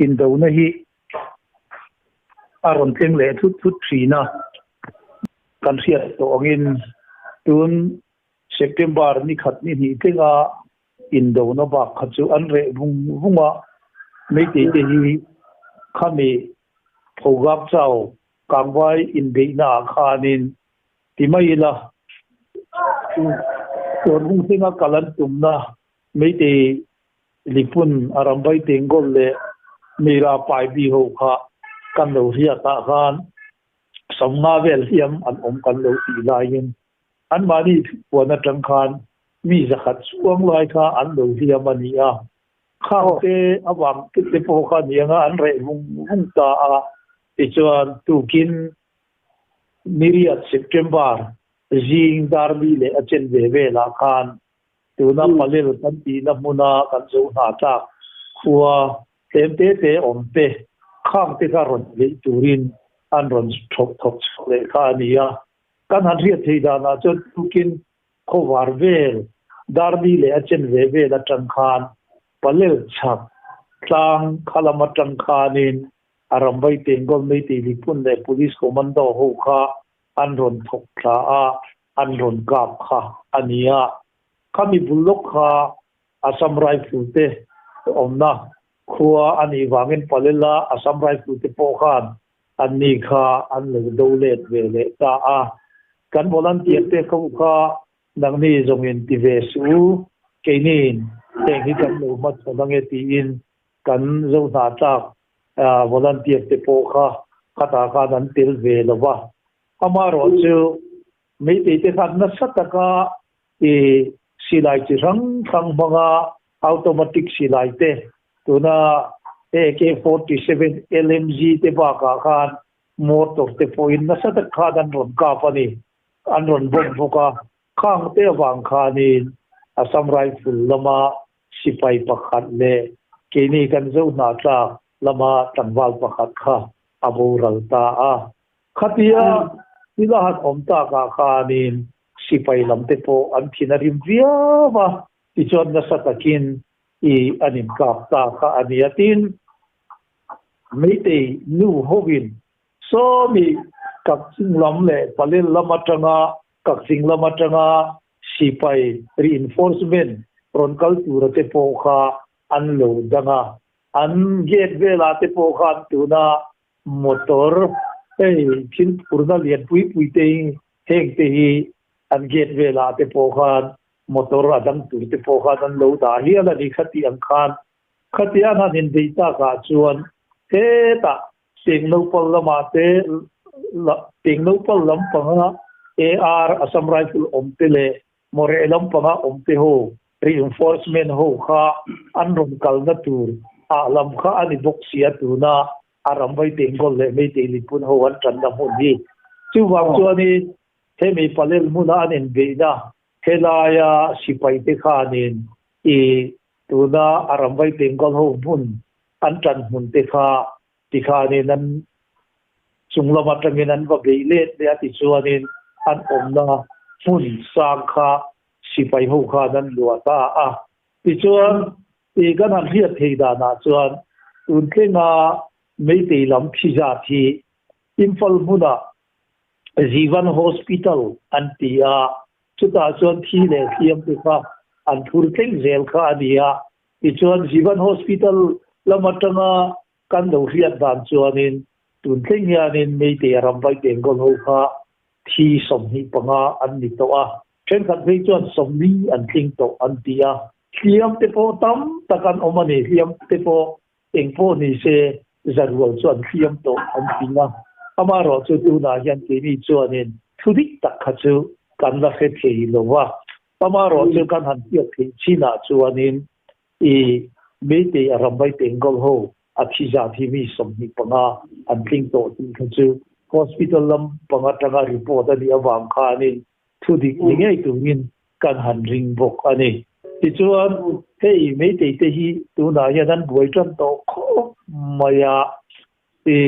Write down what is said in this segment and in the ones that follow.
Indona hi a rawn thleng leh thut thut thin a, kan hriat tawh angin tun September ni khat ni hnih tlenga indona bak kha chu an reh vung vung a, Meitei te hi khami Phogap chau Kangvai inbeihna ah khanin ti mai ila tun hung tlenga kal an tumna Meitei Lipun a rambai Tenggol leh Meira Paibi ho kha kan lo hriat ah khan 50 vel hliam an awm kan lo tih laiin anmahni thupuan atang khan mi 100 chuang lai kha an lo hliam a ni a. Khang te avang te pawh kha ni anga an reh vung vung ta a. Tichuan tukin niriat September zing darli leh a chen ve velah khan Tuna Palel kan tihna hmuna kan zo hna tlak khua tlem te te awm te khang te kha rawn beih turin an rawn thawk thawk chhuak leh kha a ni a. Kan han hriat theih danah chuan tukin khawvar vel, Darli leh a chen ve vel atang khan Palel chhak tlang kha lam atang khanin a ramvai Tenggol Meitei Lipun leh Police Commando ho kha an rawn thawk thla a, an rawn kap kha a ni a. Khami bul lawk kha Assam Rifle te awmna khua a nih vangin Palela Assam Rifle te pawh khan anni kha an lo do let ve leh ta a. Kan volunteer te kho kha nangni zawngin ti ve suh u, keiniin heng hi kan lo hmachhawn ange tiin kan zo hna tlak volunteer te pawh kha khatah khan an tel ve lo va. Amaherawh chu Meitei te khan nasa taka i silai chi hrang hrang hmanga automatic silai te tuna AK-47 LMG te bakah khan motor te pawhin nasa tak khan an rawn kap a ni. An rawn bomb bawk a. Khang te avang khanin Assam Rifle lama sipai pakhat leh keini kan zo hna tlak lama tlangval pakhat kha a boral ta a. Khatia thil a han awm takah khanin sipai lam te pawh an thin a rim viau a, tichuan nasa takin i an inkap ta kha a ni a. Tin, Meitei nu hovin sawmi Kakching lam leh Palel lam atanga Kakching lam atanga sipai reinforcement rawn kal tura te pawh kha an lo dang a. An gate velah te pawh khan tuna motor hei thil phurna lian pui pui te hi heng te hi an gate velah te pawh khan motor a dang tur te pawh khan an lo dah hial a ni khati ang khan khatia an han inbeih takah chuan hetah Tengnopal lamah te Tengnopal lampanga AR Assam Rifle awm te leh Moreh lampanga awm te ho reinforcement ho kha an rawn kalna tur ah lam kha a ni bawk sia tuna a ram Vaitenggol leh Meitei Lipun ho an tanna hmun hi. Chuvang chuanin hemi Palel hmuna an inbeihna helaia sipaite khanin i tuna a ram Vaitenggol ho hmun an tan hmun te kha tikhanin an chung lam atangin an va beih let leh a tichuanin an awmna hmun sang kha sipai ho khan an luah ta a. Tichuan i kan han hriat thei danah chuan tun tlenga Meitei lam thi zat hi Imphal hmunah Jivan Hospital an ti a, chutah chuan thi leh hliam te kha an phur tleng zel kha a ni a. Tichuan Jivan Hospital lam atanga kan lo hriat dan chuanin tun thleng hianin Meitei a ram vai Bengal ho kha thi 25 an ni tawh a, thenkhat phei chuan 40 an tling tawh an ti a. Hliam te pawh tam tak an awm a ni, hliam te pawh eng pawh ni se zarual chu an hliam tawh an ti a. Amaherawh chu tunah hian keini chuanin thu dik tak kha chu kan la hre thei lo va. Amaherawh chu kan han hriat theih chinah chuanin i Meitei a ramvai Bengal ho a thi zat hi mi 25 an tling tawh tih kha chu hospital lam panga tanga report a nih avang khanin thu dik ni ngei turin kan han ring bawk a ni. Tichuan hei Meitei te hi tunah hian an buai tan tawh khawp mai a, i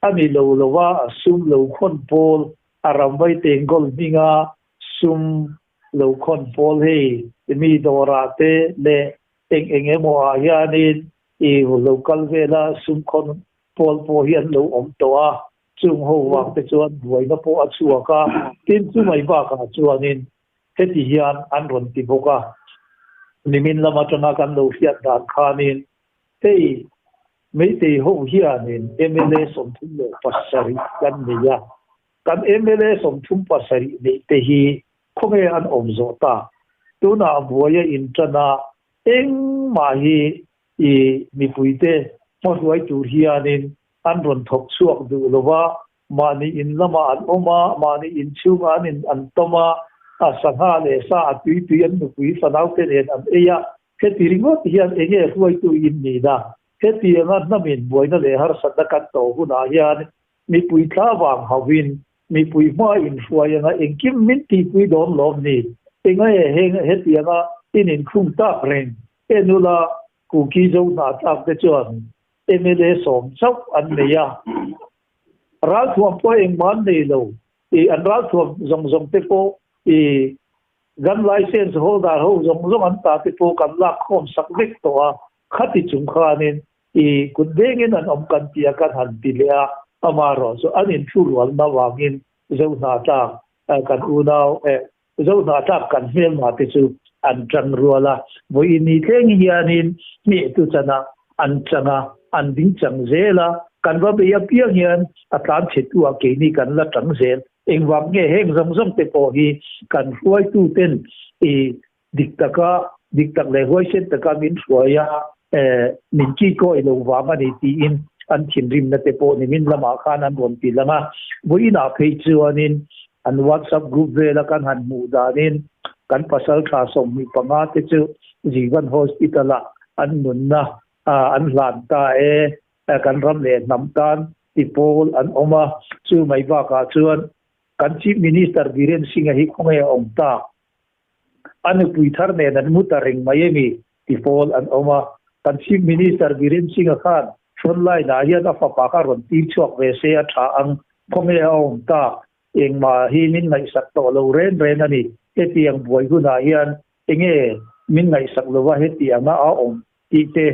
a ni lo lova sum lo khawn pawl a ramvai Bengal hminga sum lo khawn pawl hei mi dawrah te leh eng eng emaw ah hianin I lo kal vela sum khawn pawl pawh hi an lo awm tawh a, chung ho vang te chuan buaina pawh a chhuak a, tin chumai bakah chuanin heti hian an rawn ti bawk a, nimin lam atanga kan lo hriat dan khanin hei Meitei ho hianin mla 37 kan nei a, kan mla 37 neih te hi khawnge an awm zawh tak? Tunah buaia inṭan a, engmah hi i mipuite hmahruai tur hianin an rawn thawk chhuak duh lo va, mahni in lamah an awm a, mahni in chhungah an in an tawm a, a sangha leh sa a tui tui an nupui fanaute nen an ei a, heti ringawt hian enge hruaitu in nihna? Hetianga hnamin buaina leh harsatna kan tawh hunah hian mipui thla vang hauhin mipui hma inhruai anga engkim min tihpui dawn lawm ni? Enga e heng hetianga in inkhung tak reng? E nula Kuki zo hna tlak te chuan mla sawm chauh an nei a, ralthuam pawh engmah an nei lo. I an ralthuam zawng zawng te pawh i gun license holder ho zawng zawng an ta te pawh kan lak khawm sak vek tawh a, khati chung khanin i kut vengin an awm kan tia kan han ti leh a, amaherawh chu an inthurualna vangin zo hna tlak kan unau eh Zo hnahthlak kan hmelma te chu an tang rual a, vawiin ni thleng hianin hnehtu chanah an chang a, an ding chang zel a, kan va bei apiang hian a tlan chhetu ah keini kan la tang zel. Engvang nge heng zawng zawng te pawh hi kan hruaitu ten i dik taka, dik tak leh huaisen taka min hruai a, min kikawi lo vang a ni tiin an thinrimna te pawh nimin lamah khan an rawn ti lang a, vawiinah phei chuanin An WhatsApp group vela kan han hmuh danin kan pasal tha 25 te chu Jeevan Hospital ah an nunna an hlan ta e, kan ram leh hnam tan ti pawl an awm a, chu mai bakah chuan kan Chief Minister Biren Singh-a hi khawnge a awm tak? A nupui thar nen an mu ta reng mai emi ti pawl an awm a, kan Chief Minister Biren Singh-a khan frontline ah hian a fapa kha rawn tir chhuak ve se a tha ang, khawnge a awm tak? Engmah hi min ngaihsak tawh lo ren ren a ni. Hetiang buai hunah hian enge min ngaihsak lova hetianga a awm tih te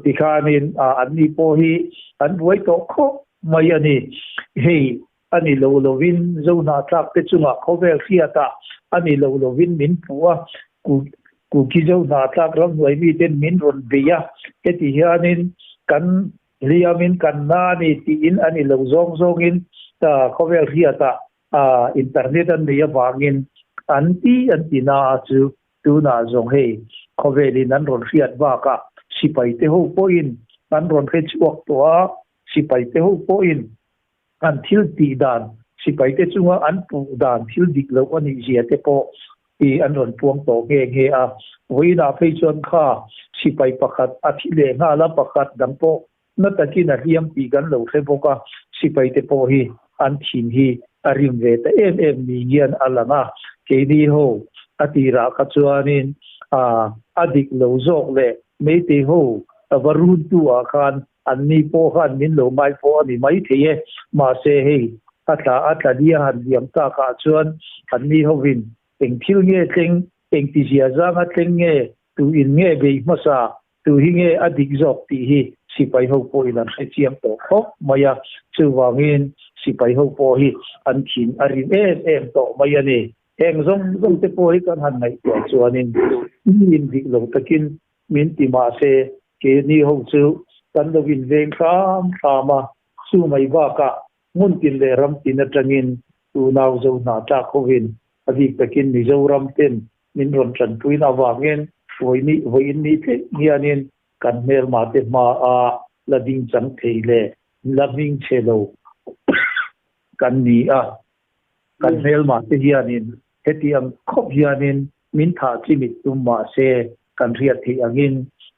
tikhanin anni pawh hi an buai tawh khawp mai a ni. Hei a ni lo lovin Zohnahthlak te chungah khawvel hriatah a ni lo lovin min hmu a, Kuki Zohnahthlak ramhnuai miten min rawn bei a, heti hianin kan hliamin kan na a ni tiin a ni lo zawng zawngin khawvel hriatah internet an nei avangin an ti an ti na a chu tunah zawng hei khawvelin an rawn hriat bakah sipai te ho pawhin an rawn hre chhuak tawh a, sipai te ho pawhin an thil tih dan, sipaite chunga an puh dan thil dik loh a nih zia te pawh hi an rawn puang tawh nghe nghe a. Vawiinah phei chuan kha sipai pakhat a thi leh nghal a, pakhat dang pawh na takin a hliam tih kan lo hre bawk a, sipaite pawh hi an thin hi a rim ve ta em em ni hian a lang a. Keini ho a tirah kha chuanin a dik lo zawk leh Meitei ho va runtu ah khan Anni pawh khan min lo ngai pawh a ni maithei e. Mahse hei, a tla a tla nia han liam takah chuan anni hovin eng thil nge thleng, eng ti zia zanga thleng nge, tu in nge bei hmasa, tu hi nge a dik zawk tih hi sipai ho pawhin an hre chiang tawh khawp mai a. Chuvangin sipai ho pawh hi an thin a rim em em tawh mai a ni. Heng zawng zawng te pawh hi kan han ngaihtuah chuanin mi indik lo takin Min ti mahse, keini ho chu kan lo inveng hram hram a, chu mai bakah hmun tin leh ram tin atangin tunau zo hna tlak hovin a bik takin Mizoram ten min rawn tanpuina avangin vawiin ni thleng hianin kan hmelma te hma a la ding chang thei leh la hming chhe lo kan ni a. Kan hmelma te hianin heti ang khawp hianin min thah chimit tum mahse kan hriat theih angin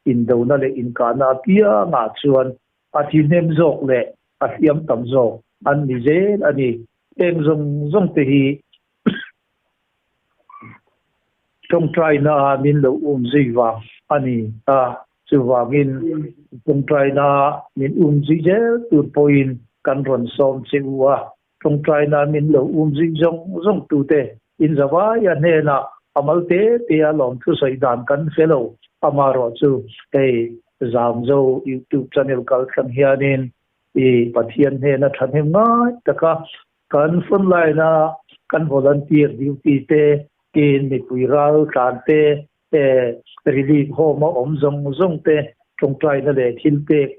indona leh inkahna apiangah chuan a thi hnem zawk leh a hliam tam zawk an ni zel a ni. Eng zawng zawng te hi tawngtaina ah min lo um zui vang a ni a, chuvangin tawngtaina min um zui zel tur pawhin kan rawn sawm che u a. Tawngtaina min lo um zui zawng zawng tute in zavaia hnenah a mal te te a lawmthu sawi dan kan hre lo. Amaherawh chu hei Zamzo YouTube channel kal tlang hianin i Pathian hnena thahnem ngai taka kan frontline a kan volunteer duty te tin mipui ral tlan te relief home a awm zawng zawng te tawngtaina leh thil pek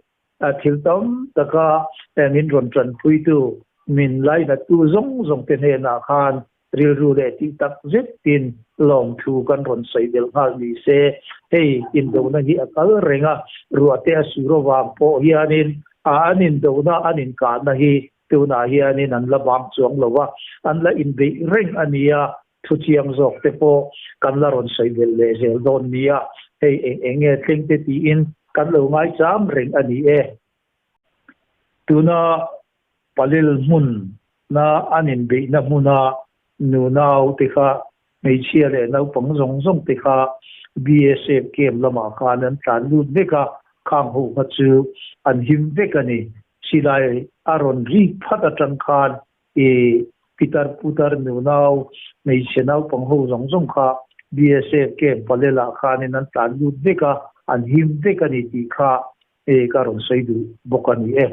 thil tam taka min rawn tanpuitu min lainattu zawng zawng te hnenah khan rilru leh tih tak zetin lawmthu kan rawn sawi belh nghal ni se. Hei indona hi a kal reng a, ruah te a sur avang pawh hianin a an indona an inkahna hi tunah hianin an la bang chuang lo a, an la inbeih reng a nia, thu chiang zawk te pawh kan la rawn sawi belh leh zel dawn nia, hei eng eng nge thleng te tiin kan lo ngaichang reng a ni e. Tuna Palel hmun na an inbeihna hmuna nunau te kha hmeichhia leh naupang zawng zawng te kha BSF camp lamah khan an tlan lut vek a, khang ho kha chu an him vek a ni. Silai a rawn rik phat atang khan i pitar putar nunau hmeichhe naupang ho zawng zawng kha BSF camp Palel ah khanin an tlan lut vek a, an him vek a ni tih kha ka rawn sawi duh bawk a ni e.